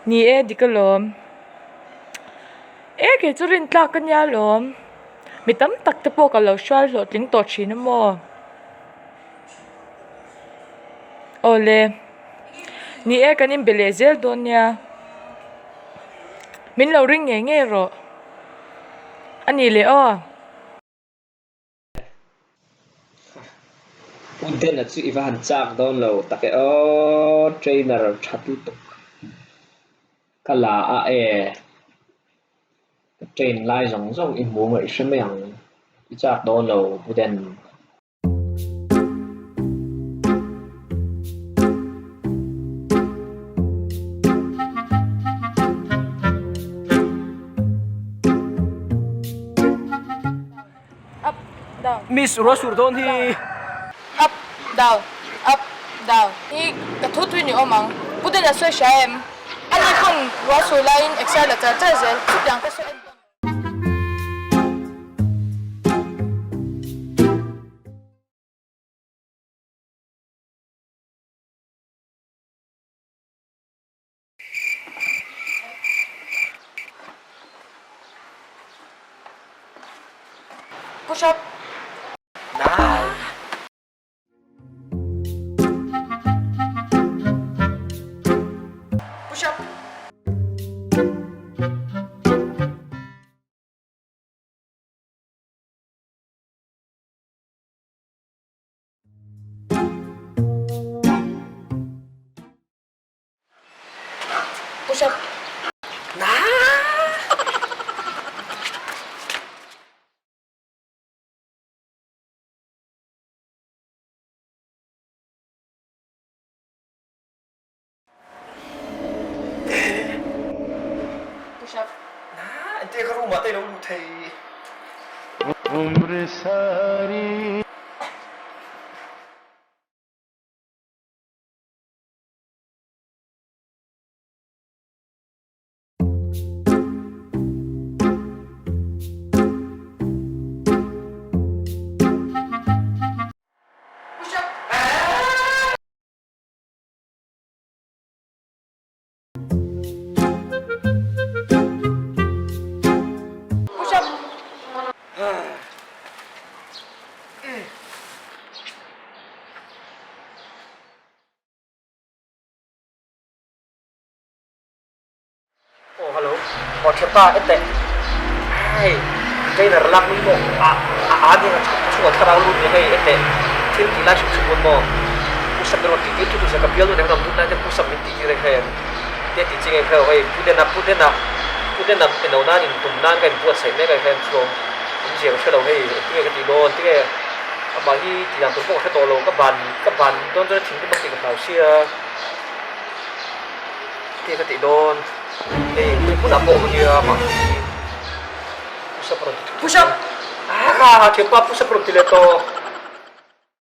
Ni e, dik alawm. E kei chu rin tlak ka nia alawm. Mi tam tak te pawh ka lo hruai hlawhtling tawh thin a maw? Awle. Ni e, kan inbe leh zel dawn nia. Min lo ring ngei ngei rawh. A nih leh aw. Pu Dena chu i va han chak dawn lo tak e aw, trainer tha lutuk ka la a e, ka train lai zawng zawng i hmu ngaih hre mai ang, i chak dawn lo Pu Den. Up, down. Miss ruah sur dawn hi. Up, down, up, down. Hi ka thu tui ni awm ang. Pu Dena sawi hria em? A ni pawn ruah sur laiin exer la char char zel. Chutiang ka sawi en dawn. Push up. Push up. Push up. Push up. Engtia ka room ah te i lo luh thei. Push up. Push up. Aw hello aw thianpa en teh hei trainer lak nui maw a a a nia a chhungah thlarau lut nia hei en teh thil tih lai hrim hrim pawn maw pu sam erawh tih tir thut thut ka bial nu nen khan awm dun lai te pu sam min tih tir ang kha em te tih chi ngei kha hei pu dena pu dena pu dena eno nan in tum nan ka inbuatsaih mek ang kha em chu awm awmzia ka hre lo hei engtin nge ka tih dawn tinge amah hi tih dan tur pawh ka hre tawh lo ka ban ka ban dawn chuan a thinrim ang tih ka hlau sia. Ti ka tih dawn hei hmunah pawh awm ania mah push up rawn ti Push up! Ah thianpa push up rawn ti leh tawh.